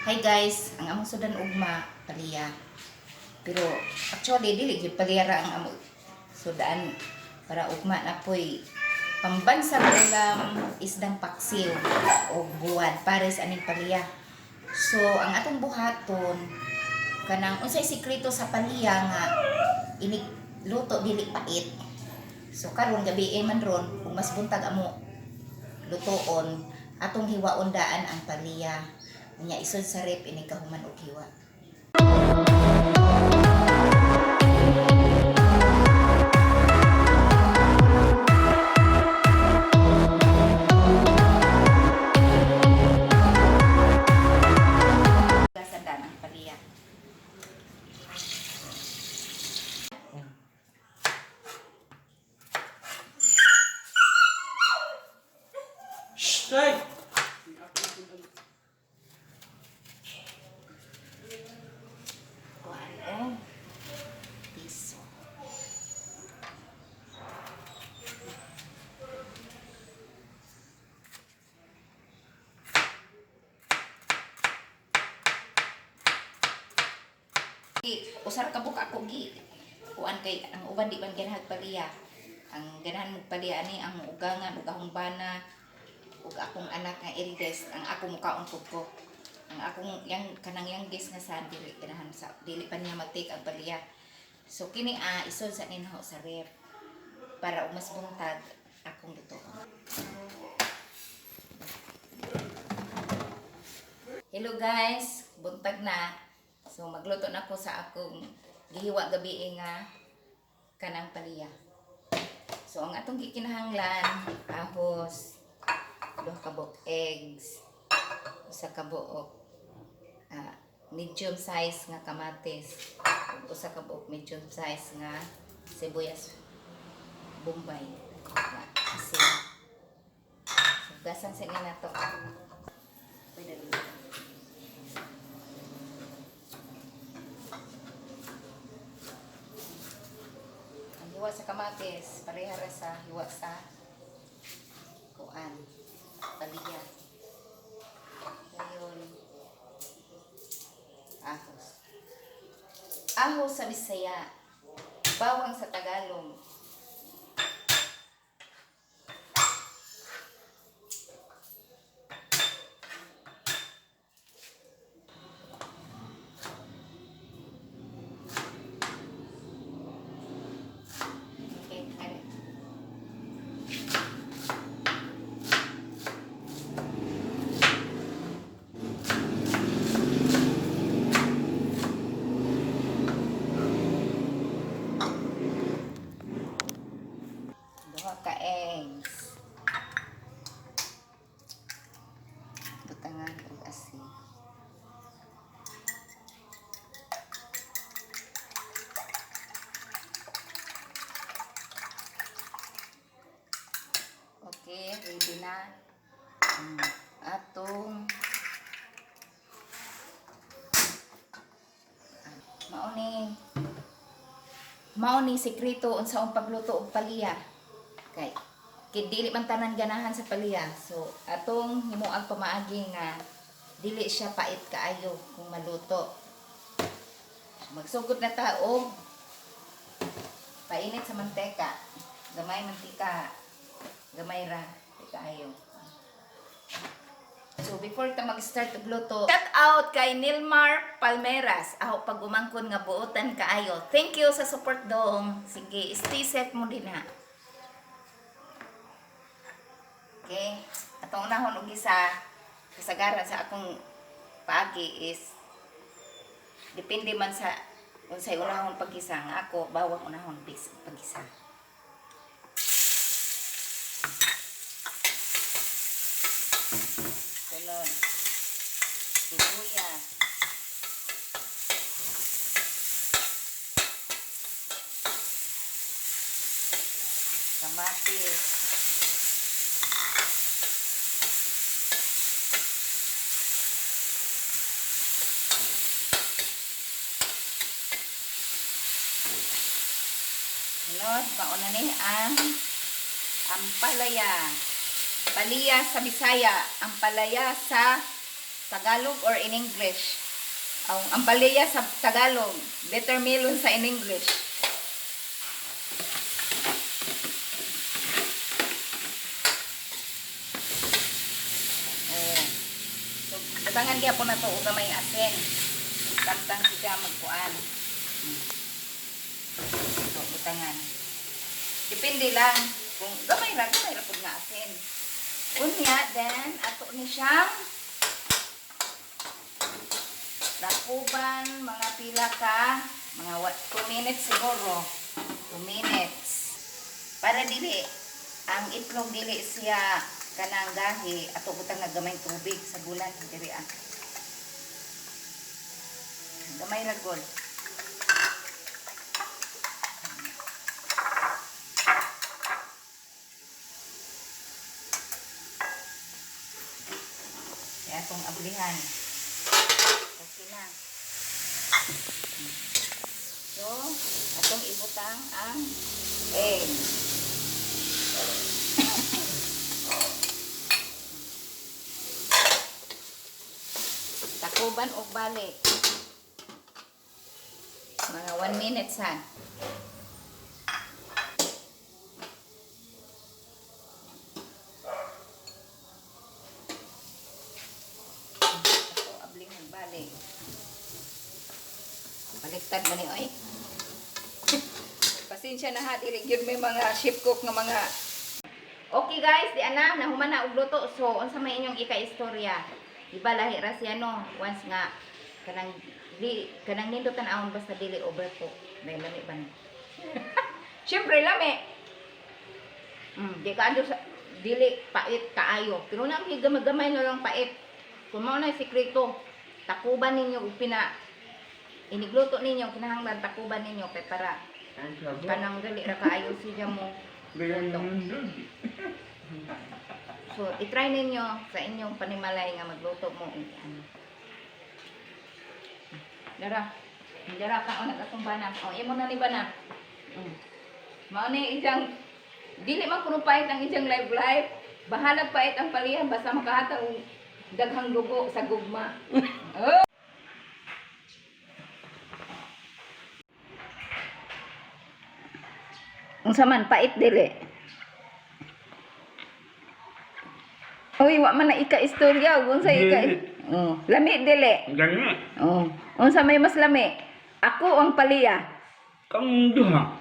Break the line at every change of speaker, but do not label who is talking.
Hi guys, ang among sudan ugma paliya. Pero actually dili gyud paliya ra ang among sudan para ugma na poy pambansang ulam, isdang paksiw o buwad pares aning paliya. So ang atong buhaton kanang unsay sikreto sa paliya nga inig luto dili pait. So karon gabi eh man ron ug mas buntag amo lutoon, atong hiwaon daan ang paliya. Unya isod sa rep ini kahuman og hiwa. Gasan daan ang paliya.
Shh! Tay!
Kuan og piso. Usar ka buka ako gi. Kuan kay ang uban di man ganahag paliya. Ang ganahan mo paliya ani ang ugangan ug akong bana ug akong anak nga eldest, ang ako mukaon pud ko. Ang akong yang kanang youngest nga son dili ganahan sa dili pa niya mag-take ang paliya. So kini isod sa ninho sa ref para umas buntag akong lutoon. Hello guys, buntag na. So magluto na ko sa akong gihiwa gabi eh nga kanang paliya. So ang atong gikinahanglan, ahos, duha ka buok eggs, usa ka buok medium size nga kamatis, ug usa ka buok medium size nga sibuyas bombay nga asin. So, gasan sa inyo na to. Pwede rin. Ang hiwa sa kamatis, pareha ra sa hiwa sa kuan, paliya. Ngayon, ahos. Ahos sa Bisaya, bawang sa Tagalog. Okay, kare. Duha ka eggs. Butangan og asin. Okay, ready na. Atong mao ni mao ni sekreto unsaong pagluto og paliya. Kay kay dili man tanan ganahan sa paliya. So atong himuang pamaagi nga dili siya pait kaayo kung maluto. Magsugod na ta og painit sa manteka. Gamay mantika. Gamay ra di kaayo. So before ta mag-start og luto, shout out kay Nilmar Palmeras. Aho pag umangkon nga buotan kaayo. Thank you sa support dong. Sige, stay safe mo din ha. Okay. Atong unahon og isa kasagaran sa akong paagi is depende man sa unsay unahon pagisa nga ako bawang unahon pagisa. Sunod. Sibuyas. Kamatis. Sunod, mauna ni ang ampalaya. Paliya sa Bisaya, ampalaya sa Tagalog or in English? Ang ampalaya sa Tagalog, bitter melon sa in English. Oh. So, butangan gyapon na to og gamay asin. Samtang siya magkuan. So, butangan. Depende lang kung gamay ra pud nga asin. Unya, then ato ni siyang dakuban mga pila ka, mga 2 minutes siguro. 2 minutes. Para dili ang itlog dili siya kanang gahi ato butang nga gamay tubig sa bulan diri ah. Gamay ra gud. Kaya atong ablihan. Okay na. So, atong ibutang ang egg. Takuban og balik. Mga 1 minute ha. Ato ablihan balik. Baliktad man ni oy. Pasensya na ha, dili gyud may mga chef cook nga mga. Okay guys, di ana nahuman na og luto. So unsa may inyong ika-istorya? Di ba lahi ra siya no? Once nga kanang di kanang nindot tan-awon basta dili overcook. May lami ba ni? Siyempre lami. Di ka sa dili pait kaayo. Pero na gamay-gamay na lang pait. Kung mao na yung sikreto, takuban ninyo ug pina inigluto ninyo kinahanglan takuban ninyo kay para
Ang sabi.
kanang dali ra kaayo siya mo. So, i-try ninyo sa inyong panimalay nga magluto mo og ano. Dara. Dara ka ona atong bana. O imo na ni bana. Mao ni ijang dili man kuno pait ang ijang live live. Bahalag pait ang palihan basta makahatag og daghang dugo sa gugma. Oh. Unsa man pait dili? Uy, wa man na ika-istorya ug unsa ika. Oh, lami dili.
Gani.
Oh, unsa may mas lami? Ako ang paliya.
Kang duha.